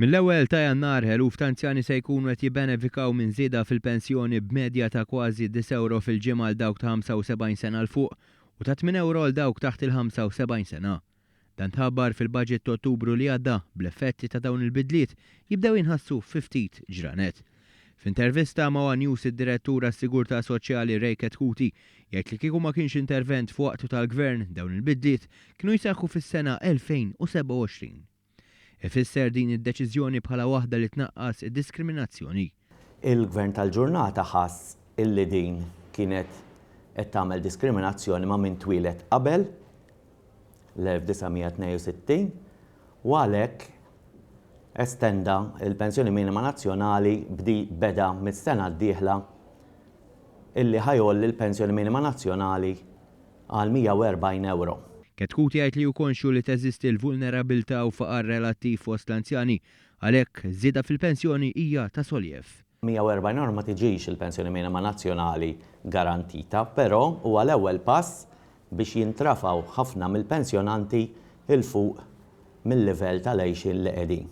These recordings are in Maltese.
Mill-ewwel ta' Jannar, eluf ta' anzjani se jkunu qed jibbenefikaw minn żieda fil-pensjoni b'medja ta' kważi disa' ewro fil-ġimgħa għal dawk ta' 75 sena 'l fuq u ta' tmien ewro għal dawk taħt il-75 sena. Dan tħabbar fil-budget t'Ottubru li għadda, bl-effetti ta' dawn il-bidliet jibdew jinħassu fi ftit ġranet. F'intervista ma' one News id-Direttur għas-Sigurtà Soċjali Ray Chetcuti jgħid li kieku ma kienx intervent f'waqtu tal-Gvern dawn il-bidliet kienu jseħħu fis-sena 2027. Ifisser din id-deċiżjoni bħala waħda li tnaqqas id-diskriminazzjoni. Il-Gvern tal-ġurnata ħass illi din kienet qed tagħmel diskriminazzjoni ma' min twieled qabel l-1962 u għalhekk estenda l-pensjoni minima nazzjonali bdi beda mis-sena d-dieħla illi ħa jgħolli l-pensjoni minima nazzjonali għal 140 ewro. Chetcuti jgħid li hu konxju li teżisti l-vulnerabilità u faqar relattiv fost l-anzjani, għalhekk żieda fil-pensjoni hija ta' soljev. 140 ewro ma tiġix il-pensjoni minima nazzjonali garantita, però huwa l-ewwel pass biex jintrafgħu ħafna mill-pensjonanti 'l fuq mil-livell tal-għixien li qegħdin.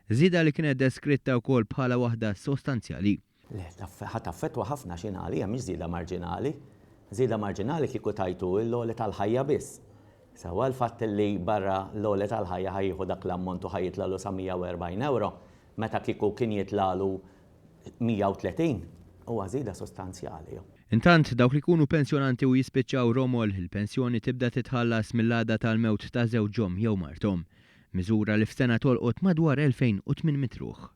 Żieda li kienet deskritta wkoll bħala waħda sostanzjali. Le, ħa taffettwa ħafna x'inha għalija mhix żieda marġinali. Żieda marġinali kieku tajtu l-għoli tal-ħajja biss. Sewwa l-fatt li barra l-għoli tal-ħajja ħa jieħu dak l-ammont u ħa jitlagħlu sa 140 ewro, meta kieku kien jitlagħlu 130, huwa żieda sostanzjali. Intant, dawk li jkunu pensjonanti u jispiċċaw romol, il-pensjoni tibda titħallas mill-għada tal-mewt ta' żewġhom jew marthom. Miżura li f'sena tolqot madwar 2,800 ruħ.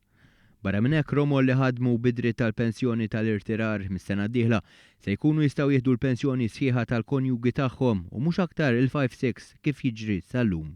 Barra minn hekk, romol li ħadmu bi dritt għall-pensjoni tal-irtirar mis-sena d-dieħla se jkunu jistgħu jieħdu l-pensjoni sħiħa tal-konjugi tagħhom u mhux aktar il-five six kif jiġri sal-lum.